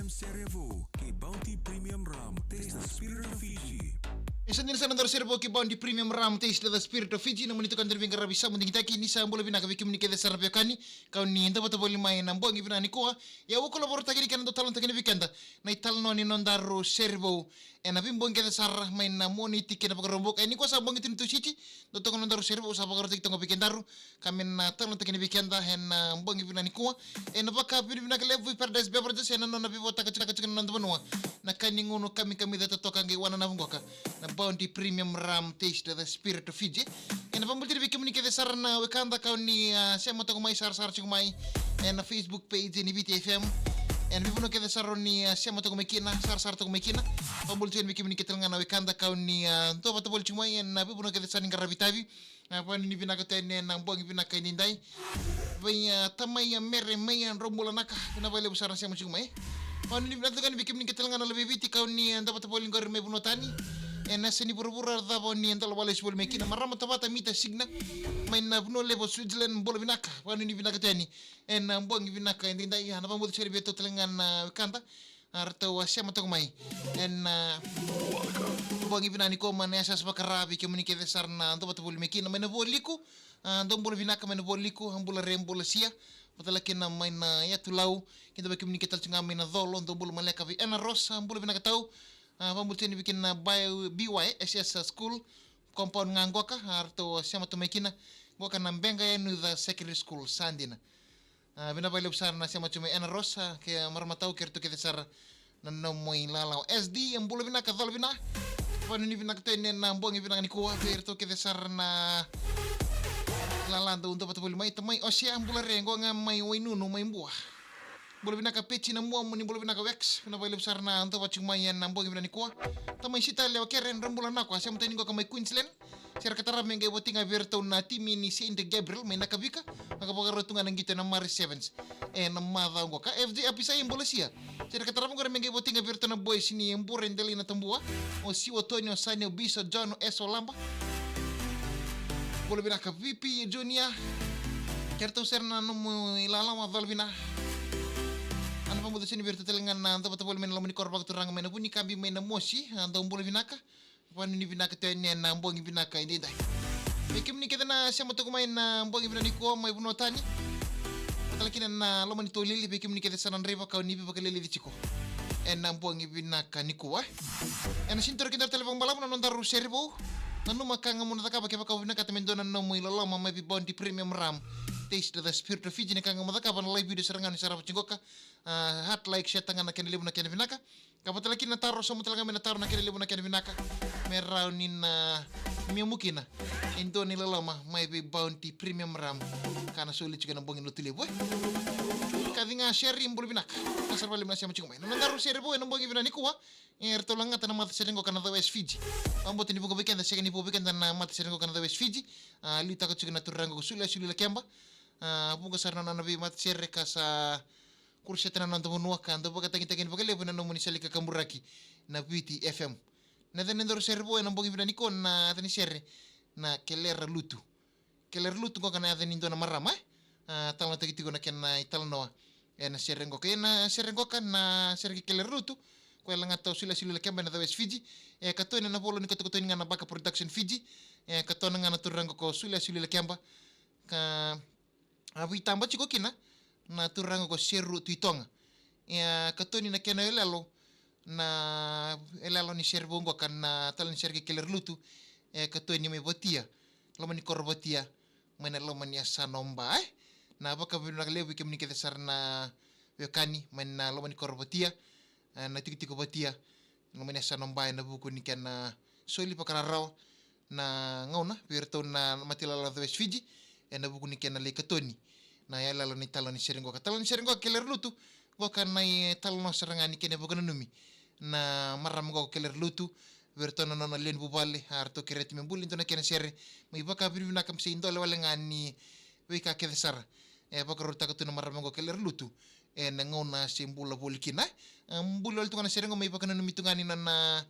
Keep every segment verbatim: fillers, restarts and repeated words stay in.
Serevou kei Bounty Premium Rum. Taste the spirit of Fiji. Ni sa dina sa na daru Serevou kei Bounty Premium Rum, Taste the spirit of Fiji. Na moni tukana tani veiqaravi sa mo digitaki, ni sa bula vinaka vei kemuni kece sara na veiwekani, kau ni dau vata voli mai na bogi vinaka nikua. Ia au a kalougata ni kena dau talanoataki vei keda na italanoa ni nodaru Serevou ena veibogi kece sara mai na Moniti kei na Vakaraubuka. E nikua sa bogi tu ni Tusiti, dau toka na nodaru Serevou sa vakarautaki toka vei kedaru, ka me na talanoataki vei keda ena bogi vinaka nikua. Ena vakavinavinaka levu vei Paradise Beverages ena nona veivoataka tiko na noda vanua na ka ni gunu kamikamica totoka qai wananavu qoka, na Bounty Premium Rum, Taste the spirit of Fiji. Ena vakabula tiko vei kemuni kece sara na wekada kau ni, ah, sema toka mai, sarasara tiko mai ena Facebook page ni Viti F M. Ena veivanua kece sara ni, ah, sema toka mai kina, sarasara toka mai kina. Vakabula tiko vei kemuni kece tale ga na wekada kau ni, ah, dau vata voli tiko mai ena veivanua kece sara ni qaravi tavi. Ah, vanuinui vinaka tu yani ena bogi vinaka edaidai. Vei, ah, tamai, ah, Mere mai, ah, Dromulanaka, vinaka vakalevu sara na sema tiko mai. Vanuinui vinaka tu yani vei kemuni kece tale ga na luve i Viti kau ni, ah, dau vata voli qori mai vanua tani ena yasa ni vuravura, cava o ni dau lako lesu voli mai kina. Marama Tavata Mita Signa mai na vanua levu o Switzerland, bula vinaka. Vanuinui vinaka tu yani ena bogi vinaka edaidai. Ah, na vakabula sara vei ratou tale ga na wekada, ah, ratou a sema toka mai ena, ah, bogi vinaka nikua mai na yasayasa vaka-Ra. Vei kemuni kece sara na dau vata voli mai kina mai na Vualiku, ah, dou bula vinaka mai na Vualiku, ah, bula Re, bula Sia. Vata tale kina mai na Yatu Lau, kei na vei kemuni kece tale tu ga mai na Colo, dou bula maleka vei Ena Rosa, ah, bula vinaka tau. Ah, vakabula tu yani vei kina na B Y S S School compound ga qoka, ah, ratou a sema tu mai kina qoka na Beqa Yanuca Secondary School, sa dina. Ah, vinaka vakalevu sara na sema tu mai Ena Rosa, kei marama tau kei ratou kece sara na nomu ilala. S D, ah, bula vinaka, cola vina. Vanuinui vinaka tu yani ena bogi vinaka nikua vei ratou kece sara na ilala dau dau vata voli mai. Tamai Osea, ah, bula Re, qo ga mai Wainunu, mai Bua. Bula vinaka Peti na Mua, moni bula vinaka Wex, vinaka vakalevu sara na dau vata tiko mai ena bogi vinaka nikua. Tamai Sita Lewa Kere, Dromulanaka, a sema tu yani qoka mai Queensland. Sere ka tarava me qai voti ga vei ratou na timi ni Saint Gabriel mai Nakavika, ka vakarau tu ga na qito ena Mare Sevens ena macawa qoka. F J Apisai, bula Sia. Sere ka tarava qori me qai voti ga vei ratou na boys ni Bure, Delai, Natabua, o Siwa, Tony, o Sani, o Bisa, o John, o Eso, o Laba. Bula vinaka V P Junior. Kei ratou sara na nomu ilala, cola vina. Ena vakabula sara yani vei ratou tale ga na dau vata voli mai na loma ni koro vakaturaga mai na Vunikabi mai na Mosi, ah, dou bula vinaka. Vanuinui vinaka tu yani ena bogi vinaka edaidai. Vei kemuni kece na sema toka mai na bogi vinaka nikua mai vanua tani, vata tale kina na loma ni Tolili, vei kemuni kece sara na draiva kau ni veivakaleleci tiko ena bogi vinaka nikua. Ena sega ni toro kina tale vakabalavu na nodaru Serevou. Nanuma ka ga mo na cakava kevaka o vinakata me dua na nomu iloloma mai vei Bounty Premium Rum, Taste the spirit of Fiji, ni ka ga mo cakava na live video sara ga ni sarava tiko qoka. Ah, heart, like, share taga na kena levu na kena vinaka. Ka vata tale kina na taro, sauma tale ga mai na taro na kena levu na kena vinaka, me rawa ni na memu kina e dua na iloloma mai vei Bounty Premium Rum, ka na soli tiko ena bogi ni Lotulevu, e. Kaci ga Seri, bula vinaka. Ka sara vakalevu na sema tiko mai na nodaru Serevou ena bogi vinaka nikua. E ratou lagata na matasere qoka na Cowes Fiji. Vakabauta ni vuqa vei keda, sega ni vuqa vei keda na matasere qoka na Cowes Fiji. Ah, liutaka tiko na turaga ko Sulia Suli Lakeba. Ah, vuqa sara na nona veimatasere ka sa kuruseta na noda vanua ka dau vakatagitaki yani vakalevu ena nomuni sala ni kakaburaki na Viti F M. Na yaca ni nodaru Serevou ena bogi vinaka nikua, na yaca ni sere na Kelera Lutu. Kelera Lutu qoka na yaca ni dua na marama, e. Ah, talanoataki tiko na kena italanoa ena sere qoka. Ena sere qoka, na sere kei Kelera Lutu, koya e lagata o Sulia Suli Lakeba ena Cowes Fiji. E katoni ena volo ni kotokotoni ga na Baka Production Fiji. E katona ga na turaga ko Sulia Suli Lakeba. Ka a veitaba tiko kina na turaga ko Seru Tuitoga. E katoni na kena yaloyalo, na yaloyalo ni Serevou qoka, na tala ni sere kei Kelera Lutu. E katoni mai Vatia, loma ni koro Vatia, mai na loma ni yasana o Ba, e. Na vakavinavinaka levu vei kemuni kece sara na veiwekani mai na loma ni koro Vatia, e, na tikotiko Vatia, loma ni yasana o Ba, ena vuku ni kena soli vakararawa na gauna vei iratou na matailala Cowes Fiji, ena vuku ni kena lai katoni na yaloyalo ni tala ni sere qoka. Tala ni sere qoka Kelera Lutu, qoka na italanoa sara ga ni kena vakananumi na marama qoka Kelera Lutu vei iratou na nona lewe ni vuvale, a ratou kereti me buli e dua na kena sere, me ivakavinavinaka me se idole wale ga ni veika kece sara e vakarautaka tu na marama qoka Kelera Lutu ena gauna se bula voli kina. E buli wale tu ga na sere qo me ivakananumi tu ga ni nona,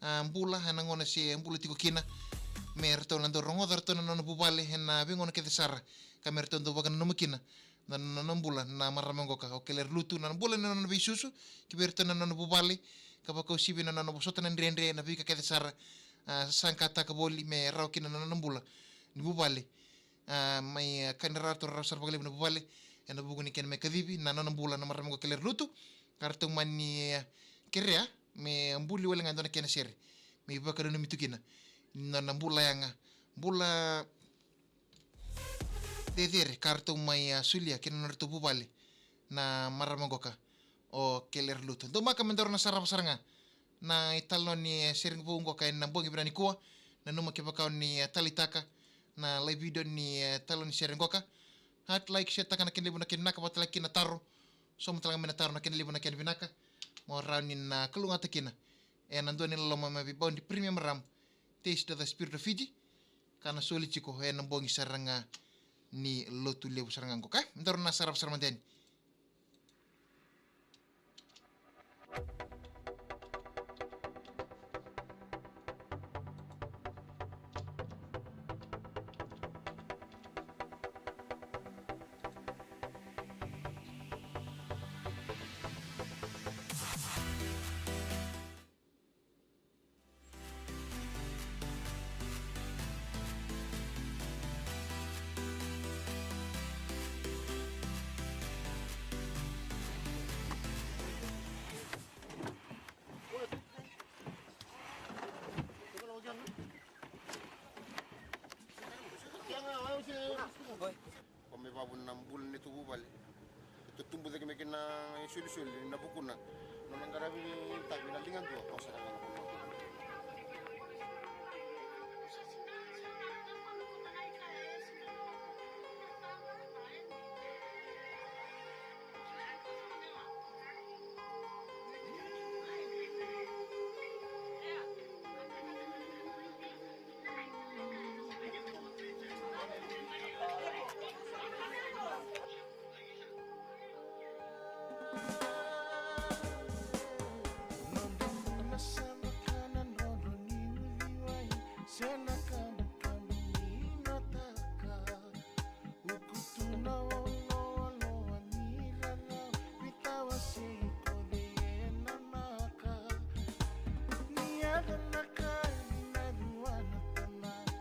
a, bula ena gauna se bula tiko kina, me ratou na dau rogoca ratou na nona vuvale ena veigauna kece sara, ka me ratou dau vakananuma kina na nona bula na marama qoka o Kelere Lutu, na nona bula, na nona veisusu ki vei iratou na nona vuvale, ka vakauasivi na nona vosota na dredre, na veika kece sara a saqataka voli me rawa kina na nona bula ni vuvale. A, mai, a, ka ni ratou rarawa sara vakalevu na vuvale ena vuku ni kena mai kacivi na nona bula na marama qoka o Kelere Lutu, ka ratou mani, a, kerea me buli wale ga e dua na kena sere me ivakananumi tu kina na nona bula yaga, bula cecere ka ratou mai, a, solia kina na nodratou vuvale na marama qoka o Kelere Lutu. Daumaka me daru na sarava sara ga na italanoa ni, e, sere vou qoka ena bogi vinaka nikua. Nanuma kevaka o ni, e, taleitaka na live video ni, e, italanoa ni sere qoka, heart, like, share taka na kena levu na kena vinaka, vata tale kina na taro. Sauma tale ga mai na taro na kena levu na kena vinaka, mo rawa ni na kalougata kina ena dua na iloloma mai vei Bounty Premium Rum, Taste the Spirit of Fiji, ka na soli tiko ena bogi sara ga ni Lotulevu sara ga qoka. Me daru na sarava sara mada yani. Ko me vavuna na bula ni tu vuvale. Tou tubu cake mai kina isolisoli na vukuna. Nona qaravi ni tavi na liga dua, ko sara ga na vukuna. Nodra bula sa vaka na drodro ni uciwai, se na kabukabu ni mataka. Ukutu na oloaloa ni rarawa, veitawasei ko cei ena maka. Ni yaco na kaci na rua na tamana,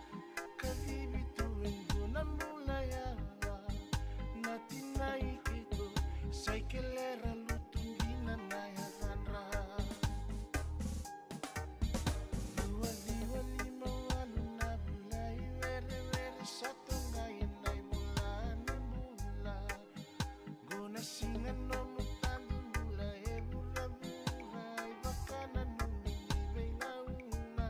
kacivi tu e dua na bula yawa. Na tina i keitou sa i Kelere Lutu dina na yacadra. Dua ciwa lima walu na vula i Werewere sa toqai ena ivula ni bula. Qo na siga nomu tadu bula e vuravura, i vakananumi ni veigauna.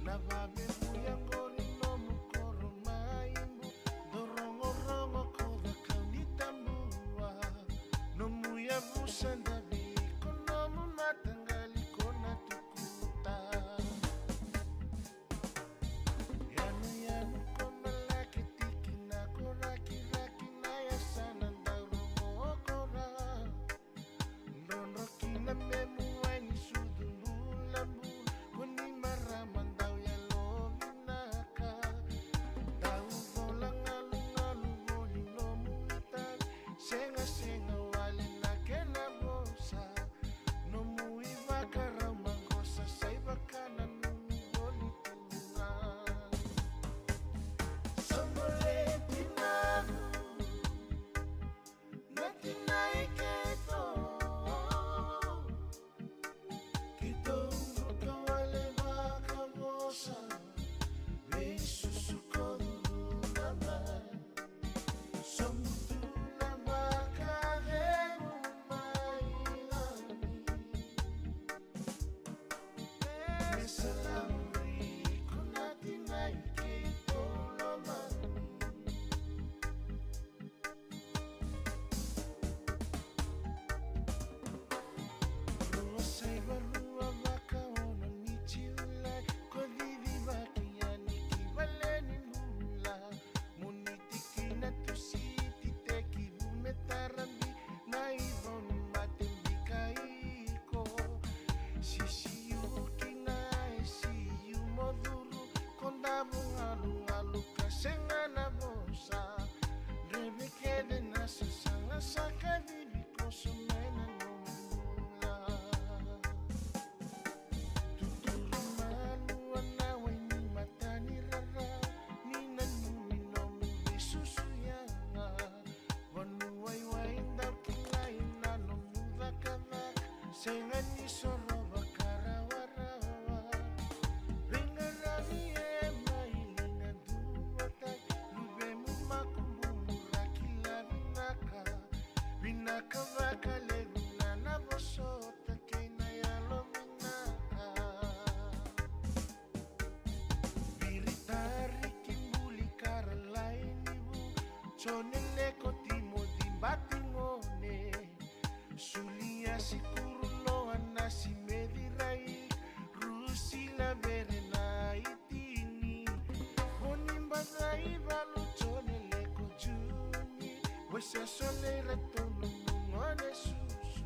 Na vavevuya qori nomu koro mai Bua. Dou rogorogo ko cakau ni tabua. Nomu Sega ni soro vakarawarawa. Veiqaravi e mai liga duataki. Luvemu makubu muraki la vinaka. Vinaka vakalevu na na vosota kei na yalo vinaka. Viri Tariki Buli Karalai Nivu. Jone Leko Timoci Batigone. Sulia Sikuru Loa Nasi Mecirai. Rusi Lavere na itini. Voni Baca Ivalu Jone Leko Juni. Wese Sole Iratou nomu gone susu.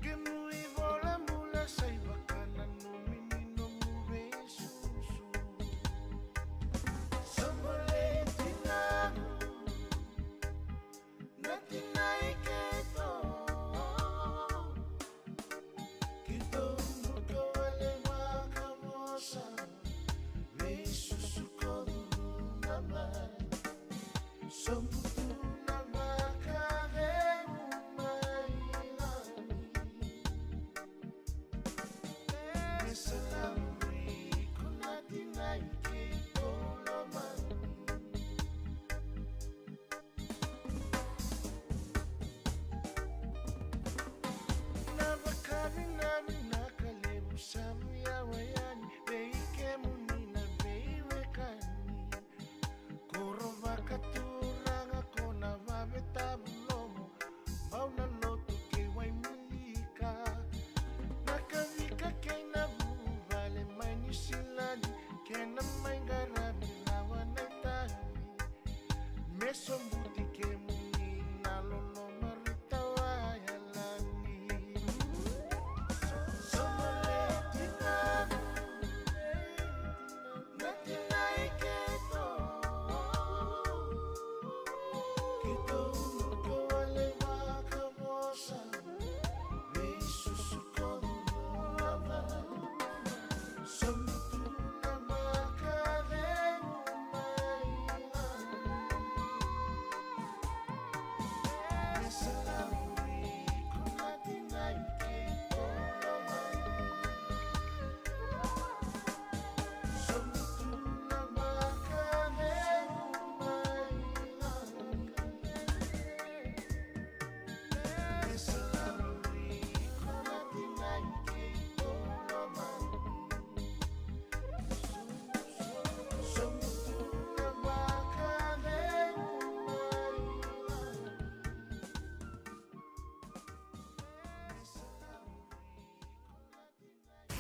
Kemu ivola bula sa ivakana nomu mini nomu veisusu. Sa bole tinaku. Na tinai keitou, keitou muka wale vakavosa, veisusu ko curu na mai, sobu tu na vakacegu mai lami. Me salamu iko na tinai keitou lomani. Na vakavinavinaka levu sa via wai yani vei kemuni na veiwekani. Koro vakaturaga ko na vave tavulomo, bau na lotu kei Waimilika. Na kavika kei na vuvale mai Niusiladi, kena mai qaravi rawa na itavi. Me sobuti kemuni na loloma Rita Wayalani. Somale tinana, na tinai keitou. Keitou muka wale vakavosa.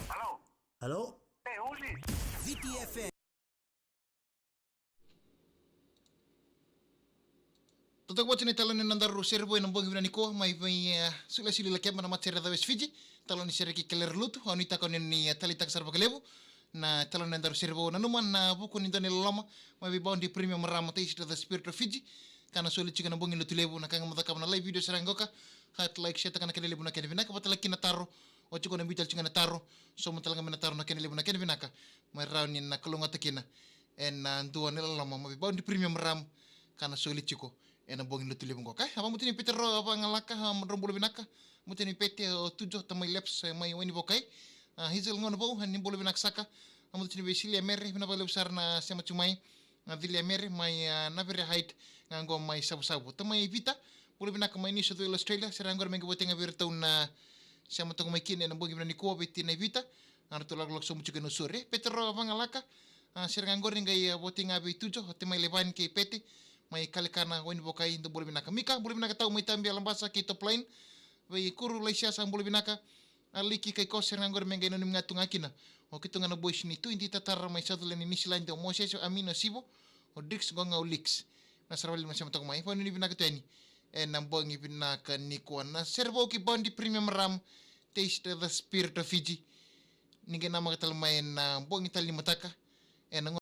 Hello? Hello? Hey, who's this? V T F M. Totoka vata na italanoa ni nodaru sere vou ena bogi vinaka nikua mai vei, eh, Suliasuli Lakeba na matasere Cawesi Fiji. Talanoa ni sere kei Kelere Lutu, au nuitaka ni, eh, taleitaka sara vakalevu na italanoa ni nodaru sere vou. Nanuma na vuku ni dua na iloloma mai vei Boundary Premium Marama, Taste the Spirit of Fiji. Ka na soli tiko ena bogi ni Lotulevu, na ka ga mo cakava na live video sara ga qoka. Heart, like, share taka na kena levu na kena vinaka, vata tale kina na taro. Oti ko na biuta tale tiko na taro. Sauma tale ga mai na taro na kena levu na kena vinaka. Mai rawa ni na kalougata kina ena dua na iloloma mai vei Boundary Premium Marama ka na soli tiko ena bogi ni Lotulevu qoka. E, a vakamuta ni Petero Vagalaka, a, drau bula vinaka. Muta ni Pete o Tujo, tamai Leps, e, mai Wainivokai. A, Hazel Gonevou, ni bula vinaka saka. A muta ni vei Silia Mere, vinaka vakalevu sara na sema tu mai. Na Cilia Mere mai, a, Navere Height, ga qo mai Savusavu. Tamai Vita, bula vinaka mai New South Wales, Australia. Sere ga qori me qai votei ga vei iratou na sema toka mai kina ena bogi vinaka nikua vei tinai Vita. A ratou lakolako sobu tiko ena Usori. Petero Vagalaka, a, sere ga qori qai, a, votei ga vei Tujo, o tamai Levani kei Pete mai Kalekana, Wainivokai, dou bula vinaka. Mika, bula vinaka tau mai Tabi, Alabasa kei Top Line. Vei Kuru Laisiasa, bula vinaka. A Liki kei Kose, sere ga qori me qai nanumi ga tu ga kina o keitou ga na boys ni Tui Dita Tara mai Sutherland, Niusiladi, o Mosese, o Amino, o Sivo, o Dix, qo ga o Lix. Na sara vale ni sema toka mai, vanuinui vinaka tu yani ena bogi vinaka nikua. Na sere vou kei Boundary Premium Rum, Taste the Spirit of Fiji. Ni qai namaka tale mai ena bogi tale ni mataka ena